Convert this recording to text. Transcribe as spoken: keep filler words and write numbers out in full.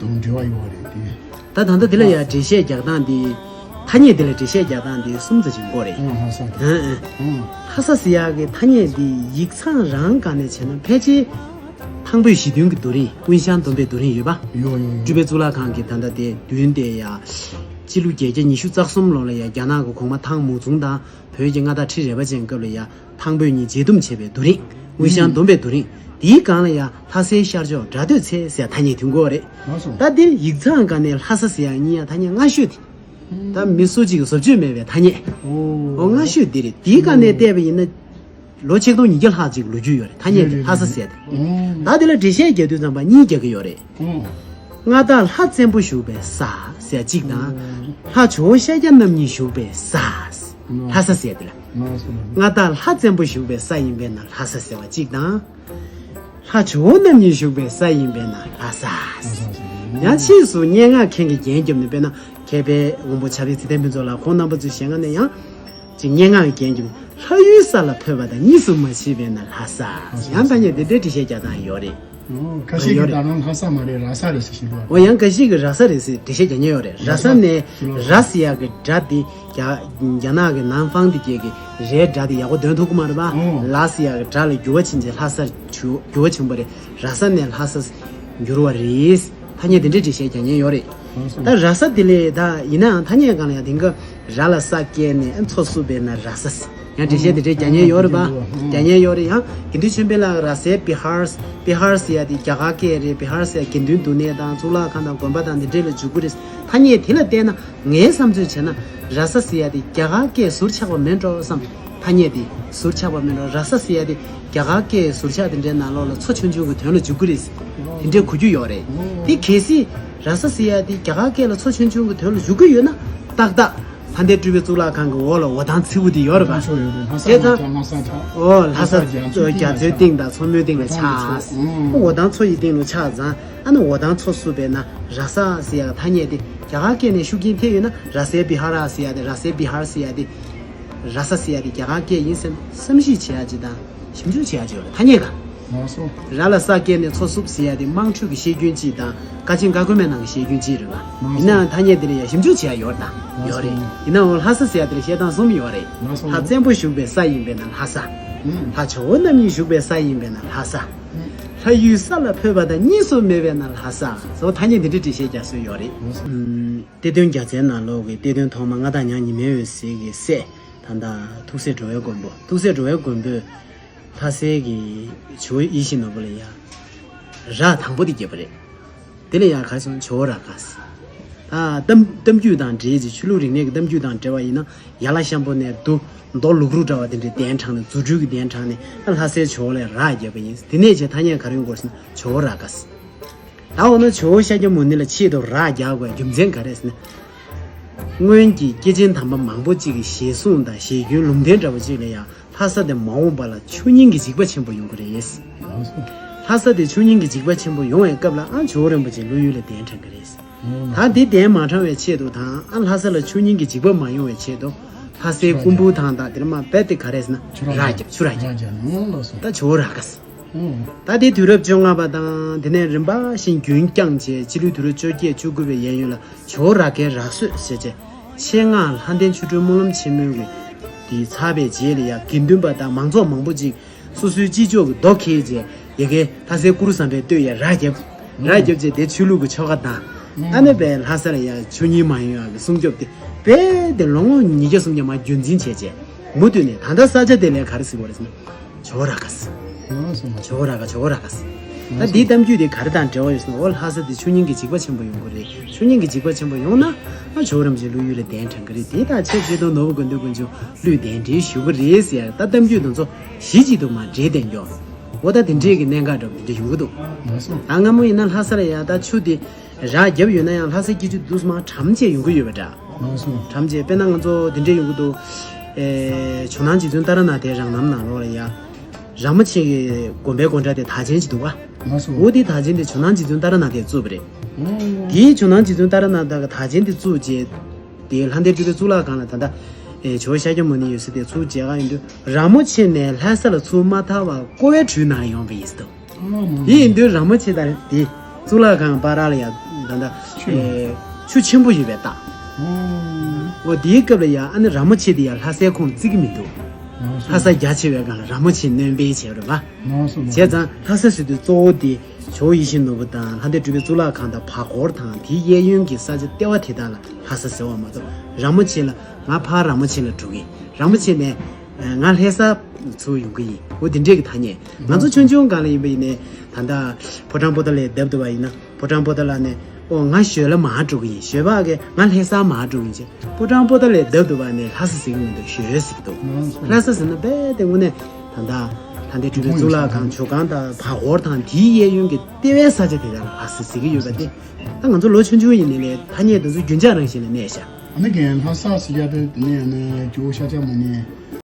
དང་འབྲེལ་བ་ཡོད་རེད་དེ། ད་ད་ལྟ་འདི་ལ་ཡང་འགྲེལ་བཤད་རྒྱག་སྟངས་འདི། ཐ་སྙད་འདི་ལ་འགྲེལ་བཤད་རྒྱག་སྟངས་འདི་གསུམ་ཙམ་ཞིག་དགོས་རེད། ཨང་། ལྷ་ས་ཟེར་ཡག་གི་ཐ་སྙད་འདི་ཡིག་ཚང་རང་སྒང་ནས་བྱས་ན་ཕལ་ཆེར་ཐང་བོད་ཞི་མཐུན་གྱི་རྡོ་རིང་། དབུས་ཤར་འདོམས་པའི་རྡོ་རིང་ཡོད་པ། ཡོད་ཡོད་ཡོད། སྤྲུལ་པའི་གཙུག་ལག་ཁང་གི་ད་ལྟ་དེ་མདུན་དེ་ཡ། སྤྱི་ལོ་བརྒྱད་བརྒྱ་ཉི་ཤུ་རྩ་གསུམ་ལོ་ལ་ཡ་རྒྱ་ནག་གི་གོང་མ་ཐང་མུའུ་ཙུང་དང་བོད་ཀྱི་མངའ་བདག་ཁྲི་རལ་པ་ཅན་སྐབས་ལ་ཡ། ཐང་བོད་གཉིས་མཇལ་འདུམ་བྱས་པའི་རྡོ་རིང་། དབུས་ཤར་འདོམས་པའི་རྡོ་རིང་། དེའི་སྒང་ལ་ཡ་ལྷ་སའི་ཤར་ཕྱོགས་དགྲ་སྟོད་ཚལ་ཟེར་ཐ་སྙད་ཐོན་གྱི་ཡོད་རེད། ད་འདིར་ཡིག་ཚང་སྒང་ནས་ལྷ་ས་ཟེར་ཡག་གཉིས་ཡ་ཐ་སྙད་སྔ་ཤོས་དེ། ད་མི་སུ་གཅིག་གིས་བཟོ་བཅོས་མེད་པའི་ཐ་སྙད། འོ་སྔ་ཤོས་འདི་རེད། དེའི་སྒང་ནས་བལྟས་པ་ཡིན་ན། ལོ་ཆིག་སྟོང་ཉིས་བརྒྱ་ལྷག་ཅིག་ལོ་རྒྱུས་ཡོད་རེད། ཐ་སྙད་དེ་ལྷ་ས་ཟེར་ཏེ། ད་དེ་ལ་འགྲེལ་བཤད་རྒྱག་དུས་ཙམ་པ་གཉིས་རྒྱག་གི་ཡོད་རེད། མངའ་བདག་ལྷ་བཙན་པོ་བཞུགས་པའི་ས་ཟེར་གཅིག་དང་། ལྷ་ཇོ་བོ་ཤཱཀྱ་རྣམ་གཉིས་བཞུགས་པའི་ས། ལྷ་ས་ཟེར་དེ་ལ། མངའ་བདག་ལྷ་བཙན་པོ་བཞུགས་པའི་ས་ཡིན་པས་ན་ལྷ་ས་ཟེར་བ་གཅིག་དང་། ལྷ་ཇོ་བོ་རྣམ་གཉིས་བཞུགས་པའི་ས་ཡིན་པས་ན་ལྷ་ས། ཡང་ཕྱིས་སུ་སྙན་ངག་མཁན་གྱིས་རྒྱན་བརྒྱབ་ནས། དཔེར་ན་མཁས་པའི་དབང་པོ་བྱ་བའི་ཚེ་བརྟན་ཕུན་ཚོགས་ལགས་ཁོང་རྣམ་པ་ཚོའི་ཞལ་སྔ་ནས་ཡང་། ཅིག་སྙན་ངག་གི་རྒྱན་གྱིས་ལྷ་ཡུལ་ས་ལ་འཕོས་པ་དང་གཉིས་སུ་མ་མཆིས་པས་ན་ལྷ་ས། ཡང་ཐ་སྙད་འདི་འདྲའི་འགྲེལ་བཤད་རྒྱག་སྟངས་ཡོད་རེད། ཁ་ཤས་ཀྱིས་ད་རང་ལྷ་ས་མ་རེད། ར་ས་རེད་ཟེར་བཞིན་པ། འོ་ཡང་ཁ་ཤས་ཀྱིས་ར་ས་རེད་ཟེར་འགྲེལ་བཤད་རྒྱག་མཁན་ཡོད་རེད། ར་ས་ནས་ར་ཟེར་ཡག་གི་སྒྲ་འདི་རྒྱ་རྒྱ་ནག་གི་ནན་ཧྥང་དེ་གྱད་ཀྱི་རའི་སྒྲ་དེ་ཡག་པོ་འདོན་ཐུབ་ཀྱི་མ་རེད་པ། ལ་ཟེར་ཡག་གི་སྒྲ་ལ་འགྱུར་བ་ཕྱིན་རྗེས་ལྷ་སར་འགྱུར་འགྱུར་བ་ཕྱིན་པ་རེད། ར་ས་ནས་ལྷ་ས་འགྱུར་བ་རེད། ཐ་སྙད་དེ་འདྲའི་འགྲེལ་བཤད་རྒྱག་མཁན་ཡོད་རེད། ད་ར་ས་དེ་ལས་ད་ཡིན་ནའང་ཐ་སྙད་སྒང་ལ་ཡང་དེང་སྐབས་ར་ལ་ས་བཀལ་ནས་མཚོ་བསུབས་པས་ན་ར་ས། ཡང་འགྲེལ་བཤད་དེ་འདྲའི་རྒྱག་མཁན་ཡོད་རེད་པ། རྒྱག་མཁན་ཡོད་རེད། ཡང་དགེ་འདུན་ཆོས་འཕེལ་ལགས་ར་སའི་བི་ཧར། བི་ཧར་ཟེར་ཡ་དེ་རྒྱ་གར་སྐད་རེད། བི་ཧར་ཟེར་ཡ་དགེ་འདུན་འདུ་གནས་དང་གཙུག་ལག་ཁང་དང་དགོན་པ་དང་འདི་འདྲའི་ལ་འཇུག་གི་རེད། ཐ་སྙད་དེ་ལ་བལྟས་ན་ངའི་བསམ་ཚོད་བྱས་ན་ར་ས་ཟེར་ཡ་དེ་རྒྱ་གར་སྐད་ཟུར་ཆག་པ་མིན་འགྲོ་བསམ། ཐ་སྙད་དེ་ཟུར་ཆག་པ་མིན་འགྲོ། ར་ས་ཟེར་ཡ་དེ་རྒྱ་གར་སྐད་ཟུར་ཆག་དེ་འདྲའི་ནང་ལོགས་ལ་མཚོ་ཆུང་ཆུང་གི་དོན་ལ་འཇུག་གི་རེད། དེ་འདྲའི་གོ་རྒྱུ་ཡོད་རེད། དེ་གལ་སྲིད་ར་ས་ཟེར་ཡ་དེ་རྒྱ་གར་སྐད་ལ་མཚོ་ཆུང་ཆུང་གི་དོན་ལ་འཇུག་གི་ཡོད་ན་ཏག་ཏག་ལྷ་ལྡན་སྤྲུལ་པའི་གཙུག་ལག་ཁང་གི་འོག་ལ་འོ་ཐང་མཚེའུ་དེ་ཡོད་རེད་པ། ལྷ་ས་བྱས་ཙང་ལྷ་ས་ལྷ་ས་རྒྱ་མཚོའི་རྒྱ་མཚོའི་སྟེང་དང་མཚོ་མོའི་སྟེང་ལ་ཆགས། འོ་ཐང་མཚོ་ཡི་སྟེང་ལ་ཆགས་ཙང་ཨ་ནི་འོ་ཐང་མཚོ་བསུབས་པས་ན་ར་ས་ཟེར་ཡ་ཐ་སྙད་དེ་རྒྱ་གར་སྐད་ནས་ཤུགས་རྐྱེན་ཐེབས་ཡོད་ན་ར་སའི་བི་ཧ་ར་ཟེར་ཡ་དེ་ར་སའི་བི་ཧར་ཟེར་ཡ་དེ། ར་ས་ཟེར་ཡ་དེ་རྒྱ་གར་སྐད་ཡིན་སེམས་བསམ་གཞིག་བྱེད་ཡ་ཅིག་དང་ཞིབ་འཇུག་བྱེད་ཡ་ཅིག་ཡོད་རེད། ཐ་སྙད་ག་ལགས་སོ། ར་ལ་ས་བཀལ་ནས་མཚོ་བསུབས་ཟེར་ཡ་དེ་དམངས་ཁྲོད་ཀྱི་བཤད་རྒྱུན་གཅིག་དང་ཀ་ཆེན་ཀ་ཁོལ་མའི་ནང་གི་བཤད་རྒྱུན་གཅིག་རེད་པ། ལགས་སོ། ཡིན་ནའང་ཐ་སྙད་དེ་ལ་ཡ་ཞིབ་འཇུག་བྱེད་ཡ་ཡོད་རེད་ད། ལགས་སོ། ཡོད་རེད། ཡིན་ནའང་ལྷ་ས་ཟེར་ཡ་དེ་ལ་བཤད་སྟངས་གསུམ་ཡོད་རེད། ལགས་སོ། ལྷ་བཙན་པོ་བཞུགས་པའི་ས་ཡིན་པས་ན་ལྷ་ས། ཨུམ། ལྷ་ཇོ་བོ་རྣམ་གཉིས་བཞུགས་པའི་ས་ཡིན་པས་ན་ལྷ་ས། ཨུམ། ལྷ་ཡུལ་ས་ལ་འཕོས་པ་དང་གཉིས་སུ་མེད་པས་ན་ལྷ་ས། སོགས་ཐ་སྙད་འདི་འདྲའི་འགྲེལ་བཤད་རྒྱག་སྲོལ་ཡོད་རེད། ལགས་སོ། ཨུམ། གཏེར་སྟོན་རྒྱལ་མཚན་ནང་ལོགས་ཀྱི་གཏེར་སྟོན་ཐོག་མ་མངའ་བདག་ཉང་ཉི་མའི་འོད་ཟེར་གྱི་སྲས། ད་ལྟ་ཐུགས་སྲས་འགྲོ་བའི་མགོན་པོ། ཐུགས་སྲས་འགྲོ་བའི་མགོན་པོས་ལྷ་སའི་གི་ཇོ་བོ་ཡིད་བཞིན་ནོར་བུ་ལ་ཡ་ར་དང་པོ་དེ་བརྒྱབ་པ་རེད། དེ་ལ་ཡ་ག་རེ་ཟེར་ན་ཇོ་བོ་རཱ་ག་ཟེར། ད་གཏམ་གཏམ་རྒྱུད་དང་འབྲེལ་ཅིག་ཆོས་ལུགས་རིག་གནས་ཀྱི་གཏམ་རྒྱུད་དང་འབྲེལ་བ་ཡིན་ན་ཡ་ལྷ་ཤམ་པོ་ནས་བསྡུ་མདོ་ལུགས་རུ་འདྲ་བ་དེ་འདྲའི་གདན་དྲངས་ནས་རྫུ་འཕྲུལ་གྱི་གདན་དྲངས་ནས་ལྷ་སའི་ཇོ་བོ་ལ་ར་བརྒྱབ་པ་ཡིན། དེ་ནས་བྱས་ཐ་སྙད་ག་རེ་ཡོང་དགོས་ཟེར་ན་ཇོ་བོ་རཱ་ག་ཟེར། ད་འོ་ན་ཇོ་བོ་ཤཱཀྱ་མུ་ནེ་ལ་ཆེད་དུ་ར་རྒྱག་དགོས་རྒྱུ་མཚན་ག་རེ་ཟེར་ན། སྔོན་གྱི་སྐྱེས་ཆེན་དམ་པ་མང་པོ་ཅིག་གི་ཞལ་གསུང་དང་ཞལ་རྒྱུན་ལུང་བསྟན་འདྲ་པོ་ཅིག་ལ་ཡང་ལྷ་ས་དེ་མ་འོངས་པ་ལ་ཆོས་ཉིད་ཀྱི་འཇིགས་པ་ཆེན་པོ་ཡོང་གི་རེད། ལྷ་ས་དེ་ཆོས་ཉིད་ཀྱི་འཇིགས་པ་ཆེན་པོ་ཡོང་བའི་སྐབས་ལ་ཨ་ཇོ་བོ་རིན་པོ་ཆེ་ཀླུ་ཡུལ་ལ་གདན་དྲངས་ཀྱི་རེད། ད་འདི་གདན་མ་དྲངས་པའི་ཆེད་དུ་དང་ཨ་ལྷ་ས་ལ་ཆོས་ཉིད་ཀྱི་འཇིགས་པ་མ་ཡོང་བའི་ཆེད་དུ་ལྷ་སའི་སྐུ་འབུམ་ཐང་དང་དེར་མ་རྦད་དེ་ག་རེ་ཟེར་ན་ར་རྒྱབ་ཆུ་ར་རྒྱབ། ད་ཇོ་བོ་རཱ་ག་ཟེར། ད་དེ་དུས་རབས་བཅོ་ལྔ་པ་དང་དེ་ནས་རིམ་པ་བཞིན་རྒྱུན་བསྐྱངས་བྱས་སྤྱི་ལོའི་དུས་རབས་བཅོ་བརྒྱད་བཅུ་དགུ་པའི་གཡས་གཡོན་ལ་ཇོ་བོ་རཱ་གའི་ར་སྲོད་ཟེར་བྱས་ཆེད་མངགས་ལྷ་ལྡན་ཆོ་འཕྲུལ་སྨོན་ལམ་ཆེན་མོའི་གི་དེ་ཚར་བའི་རྗེས་ལ་ཡ་དགེ་འདུན་པ་དང་མང་ཚོགས་མང་པོ་ཅིག་སོ་སོའི་ཅི་ལྕོགས་ཀྱི་རྡོ་ཁྱེར་བྱས་ཡ་གའི་ལྷ་སའི་གུ་རུ་བསམ་འཕེལ་སྟོད་ཡ་ར་རྒྱབ། ར་རྒྱབ་བྱས་དེ་ཆོས་ལུགས་ཀྱི་ཆོ་ག་དང་ཨ་ནི་བས་ལྷ་ས་ལ་ཡ་ཆོས་ཉིད་མ་ཡིན་ཡ་གི་སྲུང་སྐྱོབ་དེ་བས་དེ་ལོ་ངོ་ཉིས་བརྒྱ་སུམ་བརྒྱ་མ་རྒྱུན་འཛིན་བྱས་བྱས་མུ་མཐུད་ནས་ད་ལྟ་ས་ཆ་དེ་ལས་ག་རེ་ཟེར་བ་རེད་ཟེར་ན། ཇོ་བོ་རཱ་ག་ཟེར། ཇོ་བོ་རཱ་ག་ཇོ་བོ་རཱ་ག་ཟེར། ད་འདིའི་གཏམ་རྒྱུད་དེ་ག་རེ་དང་འབྲེལ་བ་ཡོད་ཟེར་ན་འོ་ལྷ་ས་དེ་ཆོས་ཉིད་ཀྱི་འཇིགས་པ་ཆེན་པོ་ཡོང་གི་རེད། ཆོས་ཉིད་ཀྱི་འཇིགས་པ་ཆེན་པོ་ཡོང་ན་ཨ་ཇོ་བོ་རིན་པོ་ཆེ་ཀླུ་ཡུལ་ལ་གདན་དྲངས་གི་རེད། དེ་དང་ཆེས་ཆེ་མདོ་ནོར་བུ་དགེ་འདུན་དཀོན་མཆོག་གླུས་གདན་འདྲེན་ཞུ་གི་རེད་ཟེར་ཡ་ད་གཏམ་རྒྱུད་དེ་ཚོ་གཞི་གཅིག་ཏུ་མར་འདྲེས་བསྡད་མགྱོགས། འོ་ད་དེ་འདྲས་ཀྱི་གནད་འགག་འདྲ་པོ་དེ་འདྲ་ཡོང་གི་འདུག་ད་སྔ་མོ་ཡིན་ན་ལྷ་ས་ལ་ཡ་ད་ཆུ་དེ་ར་བརྒྱབ་ཡོད་ན་ཡང་ལྷ་སའི་སྐྱིད་ཆུ་དུས་མ་གྲམ་བྱས་ཡོང་གི་ཡོད་པ་འདྲ། ལགས་སོ། གྲམ་བྱས་དཔེར་ན་ང་ཚོ་འདི་འདྲས་ཡོང་གི་འདུག་ཨེ་ཇོ་ནང་རྗེ་བཙུན་ཏཱ་ར་ནཱ་ཐའི་རང་རྣམ་ནང་ལོགས་ལ་ཡ། ར་མོ་ཆེ་གི་དགོན་པའི་སྒོ་འགྲམ་དེ་དར་ཆེན་ཅིག་འདུག་ག་ལགས་སོ། འོ་དེ་དར་ཆེན་དེ་ཇོ་ནང་རྗེ་བཙུན་ཏཱ་ར་ནཱ་ཐས་བཙུགས་པ་རེད། ཨོ། དེའི་ཇོ་ནང་རྗེ་བཙུན་ཏཱ་ར་ནཱ་ཐ་གི་དར་ཆེན་དེ་བཙུགས་རྗེས། དེ་ལྷ་ལྡན་སྤྲུལ་པའི་གཙུག་ལག་ཁང་ལ་ད་ལྟ། ཨེ་ཇོ་བོ་ཤཱཀྱ་མུ་ནེ་ཡོད་ས་དེ་ཚུར་མཇལ་ག་ཡོང་དུས་ར་མོ་ཆེ་ནས་ལྷ་ས་ལ་ཚུར་མ་ཐར་བར་ཀོ་བའི་གྲུའི་ནང་ཡོང་བ་ཡིན་ཟེར་འདུག་ཨ་མ། དེ་ཡིན་དུས་ར་མོ་ཆེ་དང་དེ་གཙུག་ལག་ཁང་བར་ལ་ཡ། ད་ལྟ་ཆུ་ཆེན་པོ་ཡོད་པའི་རྟགས། འོ་དེའི་སྐབས་ལ་ཡང་ཨ་ནི་ར་མོ་ཆེ་དེ་ཡང་ལྷ་སའི་ཁོངས་བརྩི་གི་མི་འདུག་ལྷ་ས་རྒྱ་ཆེ་བའི་སྒང་ལ་ར་མོ་ཆེ་སྣོན་སྤེལ་བྱས་རེད་པ། བྱས་ཙང་ལྷ་ས་ཟེར་དུས་གཙོ་བོ་དེ་ཇོ་བོ་ཡིད་བཞིན་ནོར་བུ་དང་ལྷ་ལྡན་སྤྲུལ་པའི་གཙུག་ལག་ཁང་དང་བར་སྐོར་དང་དེའི་གཡས་གཡོན་གྱི་ས་ཆ་ལྟེ་བ་དེ་དག་ལ་ལྷ་ས་ཟེར་བ་མ་གཏོགས། ར་མོ་ཆེ་ལ་ང་ཕར་ར་མོ་ཆེ་ལ་འགྲོ་གི་ཡིན། ར་མོ་ཆེ་ནས་ང་ལྷ་ས་ཚུར་ཡོང་གི་ཡིན། འོ་དེ་འདྲས་ཀྱི་ཐ་སྙད། ང་ཚོ་ཆུང་ཆུང་སྒང་ལ་ཡིན་པ་ཡིན་ནའི་ད་ལྟ་ཕོ་བྲང་པོ་ཏཱ་ལའི་འདབས་འདུག་པ་ཡིན་ན། ཕོ་བྲང་པོ་ཏཱ་ལ་ནས་ཨོ་ང་ཞོལ་ལ་མར་འགྲོ་གི་ཡིན། ཞོལ་པ་གིས་ང་ལྷ་ས་མར་འགྲོ་གི་ཡིན་ཅེས། ཕོ་བྲང་པོ་ཏཱ་ལའི་འདབས་འདུག་པ་ནས་ལྷ་ས་ཟེར་གི་མི་འདུག་ཞོལ་ཟེར་གི་འདུག་ལྷ་ས་ཟེར་ན་རྦད་དེ་དངོས་གནས་ད་ལྟ་ལྷ་ལྡན་སྤྲུལ་པའི་གཙུག་ལག་ཁང་ཇོ་ཁང་དང་བར་སྐོར་དང་དེའི་གཡས་གཡོན་གྱི་ལྟེ་བའི་ས་ཆ་དེ་དག་ལ་ལྷ་ས་ཟེར་གི་ཡོད་པ་དེ། ད་ང་ཚོ་ལོ་ཆུང་ཆུང་ཡིན་ནའི་ལས་ཐ་སྙད་དེ་ཚོ་རྒྱུན་ཆགས་རང་བཞིན་ལ་གནས་ཤག་ཨ་ནི་རྒན་ལྷ་ས་ཟེར་ཡ་དེ་དེ་ནས་ཨ་ནི་ཇོ་བོ་ཤཱཀྱ་མུ་ནེ་